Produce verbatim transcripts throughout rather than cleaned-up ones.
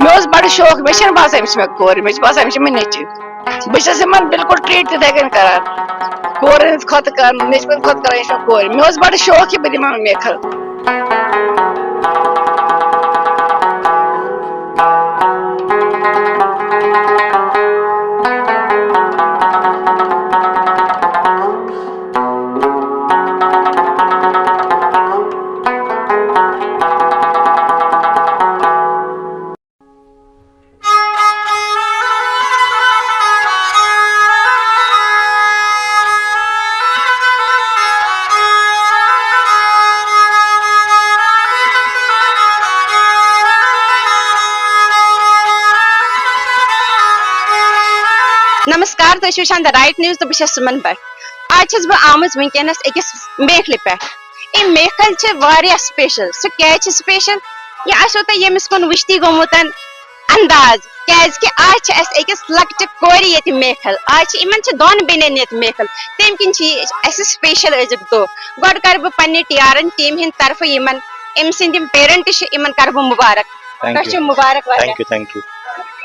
مےٚ اوس بڑٕ شوق، مےٚ چھَنہٕ باسان أمِس چھِ مےٚ کورِ، مےٚ چھِ باسان أمِس چھِ مےٚ نیٚچوٗ۔ بہٕ چھَس یِمَن بِلکُل ٹرٛیٖٹ تِتھَے کٔنۍ کَران۔ کورٮ۪ن ہٕنٛز کھۄتہٕ کَران، نیٚچوٮ۪ن کھۄتہٕ کَران، یہِ چھِ مےٚ کورِ۔ مےٚ اوس بڑٕ شوق کہِ بہٕ دِمہٕ ہا میکھل۔ نمسکار، تُہۍ چھِو وٕچھان The Right News تہٕ بہٕ چھَس سُمن بٹ۔ آز چھَس بہٕ آمٕژ وٕنکیٚنَس أکِس میکھلہِ پٮ۪ٹھ۔ یہِ میکھل چھِ واریاہ سپیشل۔ سُہ کیازِ چھِ سپیشل؟ یہِ آسیو تۄہہِ ییٚمِس کُن وٕچھتی گوٚمُت انداز، کیازِ کہِ آز چھِ اَسہِ أکِس لۄکچہِ کورِ ییٚتہِ میکھل۔ آز چھِ یِمن چھِ دۄن بیٚنٮ۪ن ییٚتہِ میکھل، تَمہِ کِنۍ چھِ یہِ اَسہِ سپیشل أزیُک دۄہ۔ گۄڈٕ کرٕ بہٕ پننہِ ٹی آر این ٹیم ہٕنٛدِ طرفہٕ یِمن، أمۍ سٕنٛدۍ یِم پیرنٹ چھِ، یِمن کرٕ بہٕ مُبارک۔ Thank تۄہہِ you. چھُو مُبارک واریاہ۔ Thank you, thank you.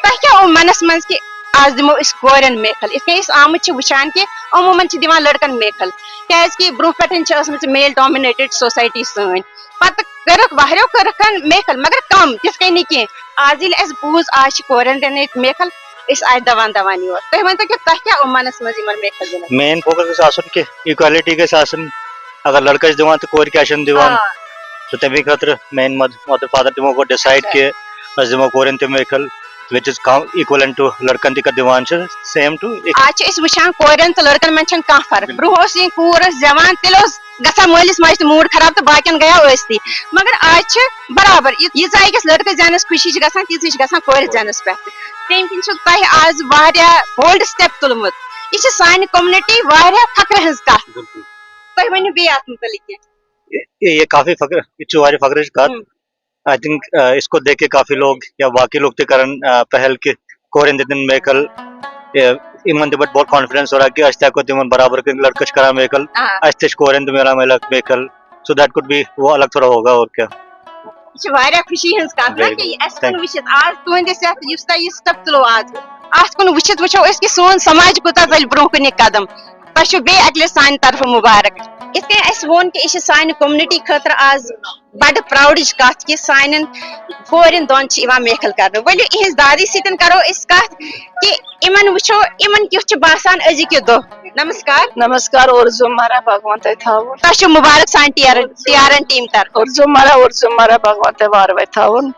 تۄہہِ کیٛاہ اوٚن منَس منٛز کہِ آز دِمو أسۍ کورٮ۪ن محفل؟ یِتھ کٔنۍ أسۍ آمٕتۍ چھِ وٕچھان کہِ عموٗماً چھِ دِوان لٔڑکَن محفل، کیٛازِکہِ برٛونٛہہ پٮ۪ٹھ چھِ ٲسمٕژ male dominated society سٲنۍ۔ پَتہٕ کٔرٕکھ واریاہو کٔرٕکھ ہن محفل، مگر کَم، تِتھ کٔنۍ نہٕ کینٛہہ۔ آز ییٚلہِ اَسہِ بوٗز آز چھِ کورٮ۪ن دِنہٕ ییٚتہِ محفل، أسۍ آے دَوان دَوان یور۔ تُہۍ ؤنۍتو کہِ تۄہہِ کیٛاہ اوٚن منَس منٛز یِمَن محفل دِنَس؟ Main focus گژھِ آسُن کہِ equality گژھِ آسٕنۍ۔ اگر لڑکہٕ آسہِ دِوان تہٕ کورِ کیٛاہ چھَنہٕ دِوان؟ آ۔ تہٕ تَمے خٲطرٕ میٛانہِ مد-، mother father تِمو کوٚر decide اچھا۔ کہِ أسۍ دِمو کورٮ۪ن تہِ محفل، which is com-، equivalent to لڑکن تہِ کَتھ دِوان چھِ، same to۔ آز چھِ أسۍ وٕچھان کورٮ۪ن تہٕ لڑکن منٛز چھَنہٕ کانٛہہ فرق۔ بِلکُل۔ برٛونٛہہ اوس یہِ کوٗر ٲس زٮ۪وان، تیٚلہِ اوس گژھان مٲلِس ماجہِ تہِ mood خراب تہٕ باقین گٔیاو ٲستی۔ مگر آز چھِ برابر، یہِ-، ییٖژاہ أکِس لڑکس زینس خوشی چھِ گژھان، تیٖژٕے چھِ گژھان کورِ زینس پٮ۪ٹھ تہِ۔ تَمہِ کِنۍ چھُ تۄہہِ آز واریاہ bold step تُلمُت۔ یہِ چھِ سانہِ community واریاہ فخرٕ ہٕنٛز کَتھ۔ بِلکُل۔ تُہۍ ؤنِو بیٚیہِ اَتھ مُتعلِق کینٛہہ؟ یہ، یہ کافی فخر، یہ چھُ واریاہ فخرٕچ کَتھ۔ ہم۔ I think، آ، اس کو دیکھ کے کافی لوگ یا باقی لوگ تہِ کرن، آ، پہل کہ کورٮ۪ن دِتن محفل، یا یِمن تہِ پٮ۪ٹھ بوٚڑ confidence ہو رہا کہ أسۍ تہِ ہٮ۪کو تِمن برابر کٔرِتھ، لڑکہٕ چھِ کران محفل، آ۔ اَسہِ تہِ چھِ کورٮ۪ن تہِ میلان محفل، محفل۔ So that could be وہ الگ تھوڑا ہوگا اور کیا۔ یہِ چھِ واریاہ خوشی ہٕنٛز کَتھ نا very کہِ good. اَسہِ کُن Thank you. وٕچھِتھ آز تُہٕنٛدِس یَتھ یُس تۄہہِ یہِ step تُلوٕ آز، اَتھ کُن وٕچھِتھ وٕچھو أسۍ کہِ سون سماج کوٗتاہ ژَلہِ برٛونٛہہ کُن یہِ قدم۔ تۄہہِ چھُو بیٚیہِ اَکہِ لَٹہِ سانہِ طرفہٕ مُبارک۔ یِتھ کٔنۍ اَسہِ ووٚن کہِ یہِ چھِ سانہِ community خٲطرٕ آز بَڑٕ پراوڈٕچ کَتھ کہِ سانٮ۪ن کورٮ۪ن دۄن چھِ یِوان محفل کرنہٕ۔ ؤلِو، یِہِنٛز دادی سۭتۍ کَرو أسۍ کَتھ کہِ یِمَن وٕچھو، یِمَن کیُتھ چھُ باسان أزیُک یہِ دۄہ۔ نمسکار۔ نمسکار، اور زوٗ مارا، بھگوان تۄہہِ تھاوُن۔ تۄہہِ چھُو مُبارک سانہِ T R, T R N team طرفہٕ۔ اور زوٗ مارا، اور زوٗ مارا، بھگوان تۄہہِ وارٕ وَتہِ تھاوُن۔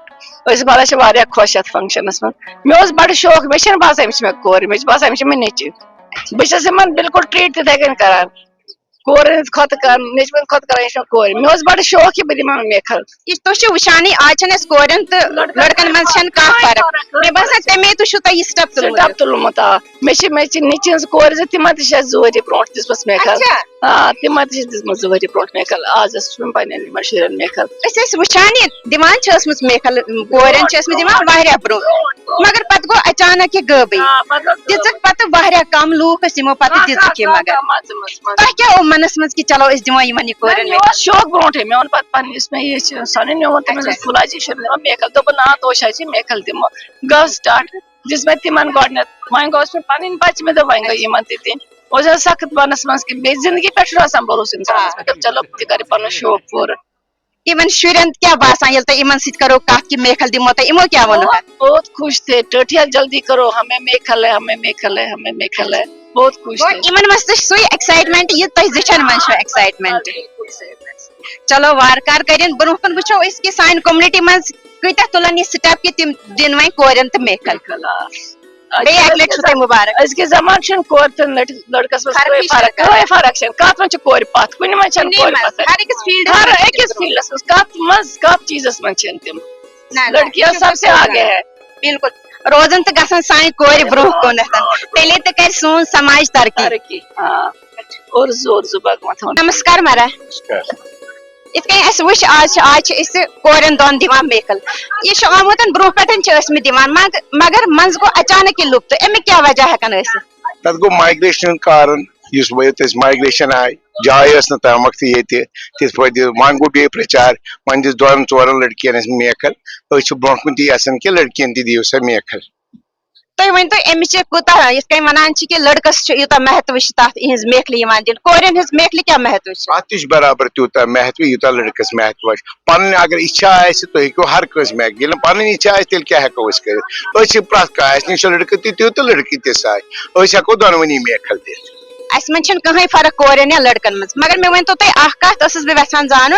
أسۍ مارا چھِ واریاہ خۄش یَتھ functionس منٛز۔ مےٚ اوس بَڑٕ شوق، مےٚ چھَنہٕ باسان أمِس چھِ مےٚ کورِ، مےٚ چھِ باسان أمِس چھِ مےٚ نیٚچوٗ۔ بہٕ چھَس یِمَن بِلکُل treat تِتھَے کٔنۍ کَران۔ کورِ ہٕنٛز کھۄتہٕ کَران، نیٚچوٮ۪ن کھۄتہٕ کَران، یہِ چھِ مےٚ کورِ۔ مےٚ اوس بَڑٕ شوق کہِ بہٕ دِمہٕ ہا محفل۔ یہِ تُہۍ چھِو وٕچھانٕے، آز چھَنہٕ اَسہِ کورٮ۪ن تہٕ لٔڑکَن منٛز چھَنہٕ کانٛہہ فرق۔ مےٚ باسان تَمے تُہۍ چھُو تۄہہِ یہِ step تُلمُت۔ Step تُلمُت، آ۔ مےٚ چھِ، مےٚ چھِ نیٚچِوۍ ہٕنٛز کورِ زٕ، تِمَن تہِ چھِ اَسہِ زٕ ؤری برونٛٹھ دِژمٕژ محفل۔ اچھا۔ آ، تِمَن تہِ چھِ دِژمٕژ زٕ ؤری برونٛٹھ محفل۔ آز ٲسٕس بہٕ پنٛنٮ۪ن یِمَن شُرٮ۪ن محفل۔ أسۍ ٲسۍ وٕچھان یہِ دِوان چھِ ٲسمٕژ محفل، کورٮ۪ن چھِ ٲسمٕتۍ دِوان واریاہ برونٛہہ۔ مگر پتہٕ گوٚو اچانک یہِ غٲبٕے۔ آ، پتہٕ ٲس دِژٕکھ پتہٕ واریاہ کم لوٗکھ ٲسۍ یِمو پتہٕ آ، دِژٕکھ یہِ آ، مگر۔ آ، منٛزٕ، منٛزٕ، منٛزٕ۔ تۄہہِ کیٛاہ اوٚو منس منٛز کہِ چلو أسۍ دِمو یِمن یہِ نہ، کورٮ۪ن مےٚ محفل؟ اوس شوق برونٛٹھٕے، مےٚ ووٚن پتہٕ پننِس مےٚ یہِ چھِ سۄنٕنۍ، مےٚ ووٚن تِمن اچھا۔ أسۍ بُلاے چھِ شُرٮ۪ن دِوان محفل، دوٚپُن آ توشا چھِ محفل دِمو۔ گٔژھ start، دِژ مےٚ تِمن گۄڈٕنٮ۪تھ، وۄنۍ گوٚو مےٚ پنٕنۍ بچہِ، مےٚ دوٚپ وۄنۍ گٔے یِمن تہِ دِنۍ۔ اوس آسان سخت پانس منٛز کہِ بیٚیہِ زندگی پٮ۪ٹھ چھُنہٕ آسان بھروسہٕ انسانس۔ آ۔ مےٚ دوٚپ چلو بہٕ تہِ کرٕ پنُن شوق پوٗرٕ۔ یِمن شُرٮ۪ن کیٛاہ باسان ییٚلہِ تۄہہِ یِمن سۭتۍ کرو کتھ کہِ محفل دِمو تۄہہِ، یِمو کیٛاہ ووٚنُکھ بہت، اَتھ؟ بہت خوش تھے، ٹٲٹھیا جلدی کرو، ہمیں محفل ہے، ہمیں محفل ہے، ہمیں محفل ہے، بہت خوش گوٚو تھے۔ یِمن منٛز تہِ چھُ سُے excitement یہِ تۄہہِ زِٹھٮ۪ن منٛز چھُ excitement۔ بِلکُل صحیح۔ چلو وارٕ کارٕ کٔرِن برٛونٛہہ کُن وٕچھو أسۍ کہِ سانہِ community منٛز کۭتیٛاہ تُلن یہِ step کہِ تِم دِن وۄنۍ کورٮ۪ن تہٕ محفل۔ محفل، آ۔ بیٚیہِ اَکہِ لَٹہِ چھُ تۄہہِ مُبارک۔ أزکِس زمانہٕ چھُنہٕ کورِ تہٕ لٔڑ-، لٔڑکَس منٛز فرقٕے کٕہٕنۍ فرق، چھَنہٕ۔ کٕہٕنۍ فرق چھَنہٕ۔ کَتھ منٛز چھِ کورِ پَتھ؟ کُنہِ منٛز چھَنہٕ کُنی کورِ منٛز، پَتھ۔ ہر أکِس field ہر منٛز أکِس چھِ تِم۔ Field منٛز، کَتھ منٛز، کَتھ چیٖزَس منٛز چھَنہٕ تِم۔ نہ، نہ، لڑکیاں یہِ چھُ سب سے بالکل آگے غلط۔ ہے۔ بالکل۔ روزان تہٕ گژھان سانہِ کورِ برٛونٛہہ کُنَتھ۔ تیٚلے تہٕ کَرِ سون سماج ترقی۔ ترقی، آ۔ اور زور زٕ بھگوان تھاوُن۔ نمسکار مارا۔ نمسکار۔ یِتھ کٔنۍ اَسہِ وٕچھ، آز چھِ، آز چھِ أسۍ کورٮ۪ن دۄن دِوان محفل۔ یہِ چھُ آمُت برٛونٛہہ پٮ۪ٹھ چھِ ٲسمٕتۍ دِوان، مگ-، مگر منٛزٕ گوٚو اچانک یہِ لُپتہٕ۔ اَمیُک کیٛاہ وجہ ہٮ۪کان ٲسِتھ؟ تَتھ گوٚو migration کارن، یُس وۄنۍ ییٚتہِ اَسہِ migration آیہِ، جاے ٲس نہٕ تَمہِ وقتہٕ ییٚتہِ تِتھ پٲٹھۍ دِژ، وۄنۍ گوٚو بیٚیہِ پرٛچار، وۄنۍ دِژ دۄن ژورَن لٔڑکِیَن اَسہِ میکھل۔ أسۍ چھِ برونٛہہ کُن تہِ یَژھان کہِ لٔڑکِیَن تہِ دِیِو سا میکھل۔ تُہۍ ؤنۍ تو، أمِس چھِ کوٗتاہ، یِتھ کٔنۍ وَنان چھِ کہِ لٔڑکَس چھُ یوٗتاہ مہتوٕ چھُ تَتھ، یِہِنٛز میکھلہِ یِوان دِنہٕ، کورٮ۪ن ہٕنٛز میکھلہِ کیٛاہ مہتوٕ چھِ؟ اَتھ تہِ چھُ برابر تیوٗتاہ مہتوٕ، یوٗتاہ لٔڑکَس مہتوٕ چھُ۔ پَنٕنۍ اگر اِچھا آسہِ، تُہۍ ہیٚکِو ہر کٲنٛسہِ میکھ، ییٚلہِ نہٕ پَنٕنۍ اِچھا آسہِ، تیٚلہِ کیٛاہ ہٮ۪کو أسۍ کٔرِتھ؟ أسۍ چھِ پرٛٮ۪تھ کانٛہہ، اَسہِ نِش چھُ لٔڑکہٕ تہِ تیُتھ تہٕ لٔڑکی تہِ ساے، أسۍ ہٮ۪کو دۄنوٕنی میکھل دِتھ۔ اَسہِ منٛز چھَنہٕ کٕہٕنۍ فرق کورٮ۪ن یا لٔڑکَن منٛز، مگر مےٚ ؤنۍ تو تُہۍ اَکھ کَتھ، ٲسٕس بہٕ یَژھان زانُن،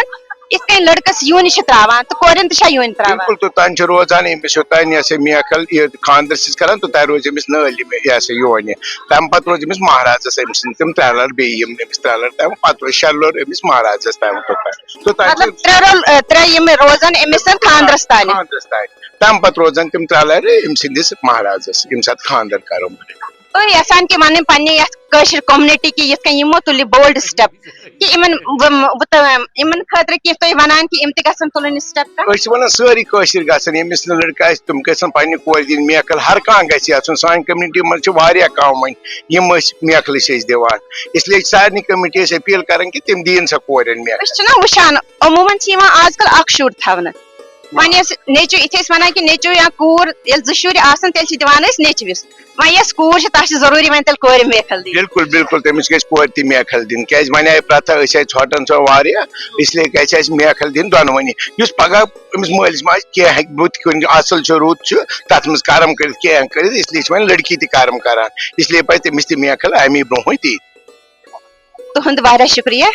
یِتھ کٔنۍ لٔڑکَس یوٗنہِ چھِ ترٛاوان تہٕ کورٮ۪ن تہِ چھا یوٗنہِ ترٛاوان؟ بِلکُل، توٚتام چھُ روزان أمِس، یوٚتام یہِ ہسا میکھل یہِ خانٛدر چھِس کران، توٚتام روزِ أمِس نٲلۍ یہِ ہسا یوٗنہِ۔ تَمہِ پَتہٕ روزِ أمِس مہرازَس أمۍ سٕنٛدۍ تِم ترٛےٚ لَر، بیٚیہِ یِم أمِس ترٛےٚ لَر، تَمہِ پَتہٕ روزِ شےٚ لَر أمِس مہرازَس تام توٚتام۔ توٚتام مطلب چھُ ترٛےٚ رول، اَ، ترٛےٚ یِم روزان أمِس خانٛدرَس تانۍ۔ خانٛدرَس تانۍ۔ تَمہِ پَتہٕ روزان تِم ترٛےٚ لَرِ أمۍ سٕنٛدِس مہرازَس، ییٚمہِ ساتہٕ خانٛدر کَرو۔ تُہۍ یَژھان کہِ وَنٕنۍ پننہِ یَتھ کٲشِر community کہِ یِتھ کٔنۍ یِمو تُلہِ bold step، کہِ یِمن، وم-، وُتہ-، یِمن خٲطرٕ کہِ تُہۍ وَنان کہِ یِم تہِ گژھن تُلٕنۍ step کانٛہہ؟ أسۍ چھِ وَنان سٲری کٲشِر گژھن، ییٚمِس نہٕ لٔڑکہٕ آسہِ، تِم گژھن پننہِ کورِ دِنۍ میکھل، ہر کانٛہہ گژھِ یَژھُن۔ سانہِ community منٛز چھِ واریاہ کَم وۄنۍ یِم أسۍ میکھلہٕ چھِ أسۍ دِوان، اس لیے چھِ سارنٕے community أسۍ appeal کران کہِ تِم دِیِن سا کورٮ۪ن میکھل۔ أسۍ چھِنہ وٕچھان، عموٗمَن چھِ یِوان آز کل اکھ شُر تھاونہٕ۔ وۄنۍ یۄس نیٚچوٗ، یِتھُے أسۍ وَنان کہِ نیٚچوٗ یا کوٗر ییٚلہِ زٕ شُرۍ آسَن، تیٚلہِ چھِ دِوان أسۍ نیٚچوِس۔ وۄنۍ یۄس کوٗر چھِ، تَس چھِ ضروٗری وۄنۍ تیٚلہِ کورِ میکھل دِنۍ۔ بِلکُل، بِلکُل، تٔمِس گژھِ کورِ تہِ میکھل دِنۍ، کیازِ وۄنۍ آیہِ پرٛتھا، أسۍ آیہِ ژھۄٹان سۄ واریاہ، اس لیے گژھِ اَسہِ میکھل دِنۍ دۄنوٕنی۔ یُس پگاہ أمِس مٲلِس ماجہِ کینٛہہ ہیٚکہِ بُتھِ کُن اَصٕل چھُ، رُت چھُ، تَتھ منٛز کرم کٔرِتھ، کینٛہہ کٔرِتھ، اس لیے چھِ وۄنۍ لڑکی تہِ کرم کران، اس لیے پَزِ تٔمِس تہِ میکھل اَمی برونٛہٕے دِنۍ۔ تُہُنٛد واریاہ شُکریہ۔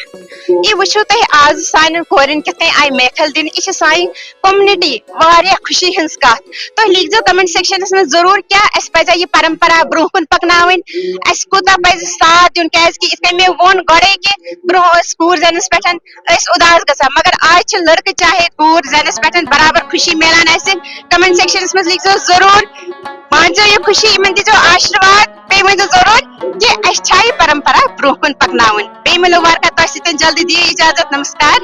یہِ وٕچھِو تُہۍ آز سانٮ۪ن کورٮ۪ن کِتھ کٔنۍ آیہِ محفل دِنہٕ، یہِ چھِ سانہِ community واریاہ خوشی ہٕنٛز کَتھ۔ تُہۍ لیکھزیو comment sectionس منٛز ضروٗر کیٛاہ اَسہِ پَزِ یہِ پرمپرا برٛونٛہہ کُن پَکناوٕنۍ، اَسہِ کوٗتاہ پَزِ ساتھ دیُن، کیٛازِکہِ یِتھ کٔنۍ مےٚ ووٚن گۄڈَے کہِ برٛونٛہہ ٲسۍ کوٗر زینَس پٮ۪ٹھ أسۍ اُداس گژھان، مگر آز چھِ لٔڑکہٕ چاہے کوٗر زینَس پٮ۪ٹھ برابر خوشی میلان اَسہِ۔ Comment sectionس منٛز لیکھزیو ضروٗر، مٲنزیو یہِ خوشی، یِمن دیٖزیو آشیٖرواد، بیٚیہِ ؤنزیو ضروٗر کہِ اَسہِ چھا یہِ پرمپرا برٛونٛہہ کُن پکناوٕنۍ۔ بیٚیہِ مِلو وارٕ کارٕ تۄہہِ سۭتۍ، جلدی دِیِو اِجازت، نمسکار۔